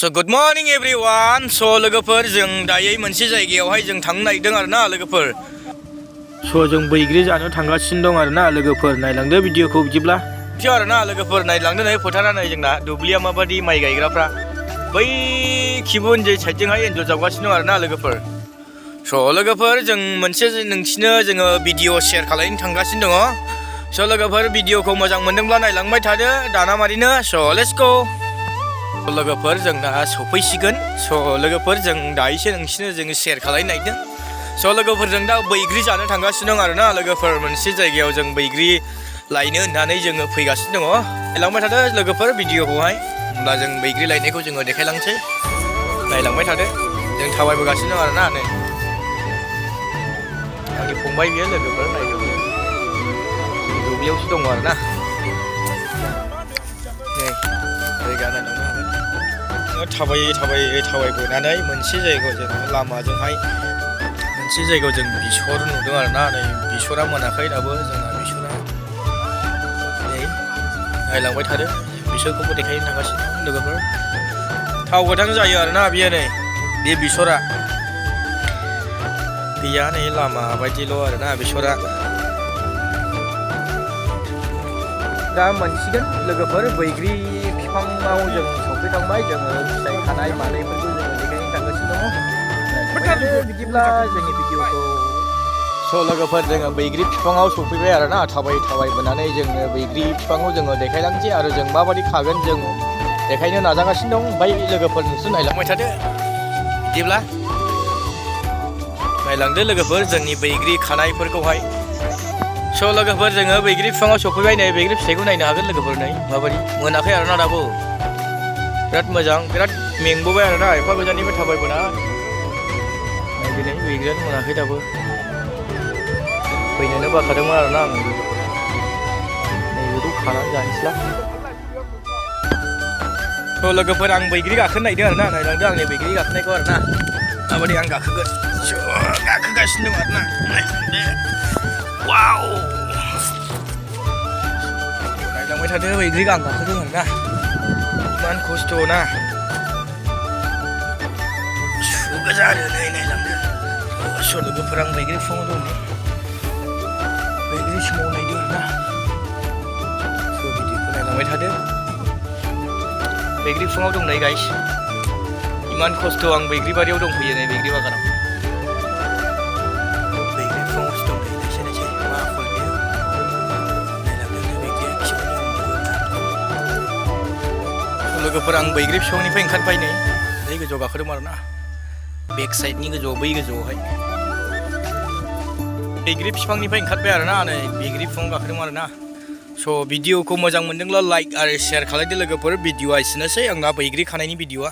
So good morning everyone. So लोगोफोर जों दायो मोनसे जायगायावहाय जों थांनो नागिरदों आरोना लोगोफोर. So जों बैग्रि जानो थांगासिनो दं आरोना लोगोफोर. नायलांदो भिडिअखौ बिदिब्ला. बिदिनो आरोना लोगोफोर नायलांदो नै फोथारा नै जोंना दुब्लिया माबादि माइ गायग्राफ्रा. बै खिबुन जे साइडजोंहाय एन्जर जावगासिनो दं आरोना लोगोफोर. So लोगोफोर जों मोनसे नोंसिनो जोङो भिडिअ शेयार खालामनो थांगासिनो दङ. So लोगोफोर भिडिअखौ मोजां मोनदोंब्ला नायलांबाय थादो दाना मारिनो. So let's go. लोगोफोर जों दा सफैसिगोन. स' लोगोफोर जों दायोसो नोंसिनो जोङो शेयार खालामनो नागिरदों. स' लोगोफोर जों दा बैग्रि जानो थांगासिनो दं आरोना लोगोफोर. मोनसे जायगायाव जों बैग्रि लायनो होननानै जोङो फैगासिनो दङ. नायलांबाय थादो लोगोफोर भिडिअखौहाय. होमब्ला जों बैग्रि लायनायखौ जोङो देखायलांसै. नायलांबाय थादो. जों थाबायबोगासिनो दं आरोना नै. आंनि फंबाय बियो लोगोफोर नायदो. दुब्लियावसो दङ आरोना. नै जायगा नायलांनो हागोन. थाबायबोनानै मोनसे जायगायाव जों लामाजोंहाय मोनसे जायगायाव जों बेसर नुदों आरोना. नै बेसरा मोनाखै दाबो जोंना बेसरा. नै नायलांबाय थादो. बेसरखौबो देखायनो थांगासिनो लोगोफोर. थाव गोथां जायो आरोना बियो नै बे बेसरा. गैया नै लामा बायदिल' आरोना बेसरा. दा मोनसिगोन लोगोफोर बैग्रि बिफाङाव जों सफैखांबाय. जोङो फिथाइ खानाय मानायफोरखौ जोङो देखायनो थांगासिनो दङ. बिदिब्ला जोंनि भिडिअखौ स' लोगोफोर जोङो बैग्रि बिफाङाव सफैबाय आरोना. थाबायबोनानै जोङो बैग्रि बिफांखौ जोङो देखायलांसै आरो जों माबायदि खागोन जों देखायनो नाजागासिनो दं. ओमफ्राय लोगोफोर नोंसोर नायलांबाय थादो. बिदिब्ला नायलांदो लोगोफोर जोंनि बैग्रि खानायफोरखौहाय. स' लोगोफोर जोङो बैग्रि बिफाङाव सफैबाय. नै बैग्रि फिथाइखौ नायनो हागोन लोगोफोर. नै माबायदि मोनाखै आरोना दाबो. बिराद मोजां बिराद मेंबोबाय आरोना एफा गोजाननिफ्राय थाबायबोना. दिनै बैग्रियानो मोनाखै दाबो. फैनोनो बाखादोंमोन आरोना आं लोगोफोर. नैबेखौ खानानै जानोसैला. स' लोगोफोर आं बैग्रि गाखोनो नागिरदों आरोना. नायलांदो आंनि बैग्रि गाखोनायखौ आरोना. माबायदि आं गाखोगोन. गाखोगासिनो दं आरोना. वाव नायलांबाय थादो बैग्रि आं गाखोदों आरोना. इमान खस्थ' ना. गोजा आरो नै नायलांदो. स' लोगोफोर आं बैग्रि बिफाङाव दं नै. बैग्रि समाव नायदो आरोना. स' भिडिअखौ नायलांबाय थादो. बैग्रि बिफाङाव दं नै गाइस. इमान खस्थ' आं बैग्रि बारियाव दंफैयो नै बैग्रि बागानाव. बैग्रि बिफाङावसो दं नै नायसै मा फलबियो. नायलांदो बैग्रिया खिबायनो हमदों. लोगोफोर आं बैग्रि बिफांनिफ्राय ओंखारबाय नै. बै गोजौआव गाखोदोंमोन आरोना. बेक साइडनि गोजौआव बै गोजौआवहाय बैग्रि बिफांनिफ्राय ओंखारबाय आरोना. नै बैग्रि बिफाङाव गाखोदोंमोन आरोना. स' भिडिअखौ मोजां मोनदोंब्ला लाइक आरो शेयार खालामदो लोगोफोर. भिडिअआ एसेनोसै आंना बैग्रि खानायनि भिडिअआ.